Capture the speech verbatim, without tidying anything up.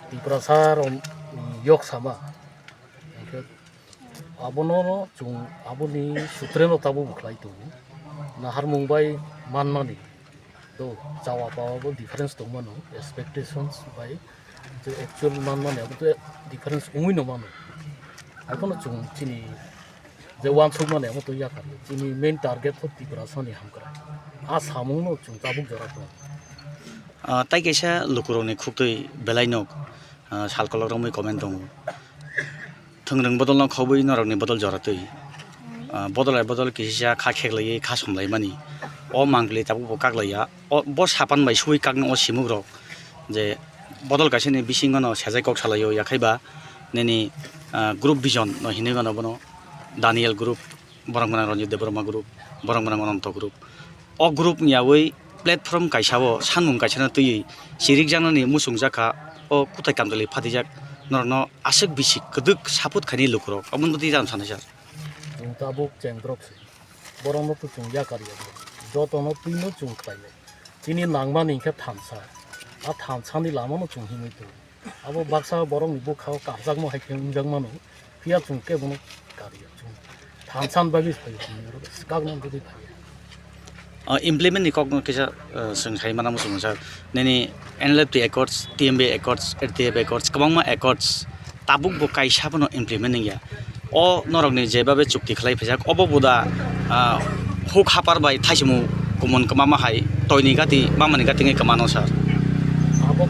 Tiprasa rok yok sama, hingke abono no chwng aboni sutreno tabuk bo khlai tongo. Naharmung bai manmani to chawa pawa bo difference tongmano, expectations bai je actual manmani abo to difference wngwi no mano. Abono chwng chini je wansukmani abo to yakar chini main target to Tiprasani hamkrai. A samungno chwng tabuk jora tongo. Ah, tai kaisa lukurokni khuktwi belaino, ah, sal kolok romwi comment tongo. Thwngrwng bodolno khobwi norokni bodol jora twi. Ah, bodol hai bodol kisa kha kheklaiwi kha somlaimani. O mangpili tabuk bo kaklaiya. O, bo sapan bai suwi kakno o simukrok je bodol kaisani bisingono sejai kok salaio, yakhaiba nini, ah, group vision no hinwi mano bono Daniel group, borok gwnang Ranjit Debbarma group, borok gwnang Ananto group. O group ni yawi platform kaisa o sanmung kaisa no twiwi chirikjaknani muchungjak kha, o kwtai kamchwlwi phatijak norokno aswk bisi kwdwk support khaini lukurok, omono twi jang sanai sir. Chwng tabuk chengdrop se, borokno to chwng yakar ya, jotono twino chwng khlai ya. Chini nangmani hwnkhe thansa, a thansani lamano chwng himwi tongo. Abo baksa borokni bwkhao kapjakma hai khe wngjakmano, phiya chwng kebono karwi ya chwng thansan bagwi phaio chwng oro swkakno wngwi phaio. O implement ni kokno kisa, eh, chwng sai mana muchungo sir. Nini N L F T Accords, T M B Accords, L T F Accords, kwbangma accords tabuk bo kaisa bono implement wngya. O norokni jebabe chukti khlai phaijak, obo bo da, ah, huk hapar bai thaichimung kumun kwmama hai toini gati mamani gati wngwi kwmano sir.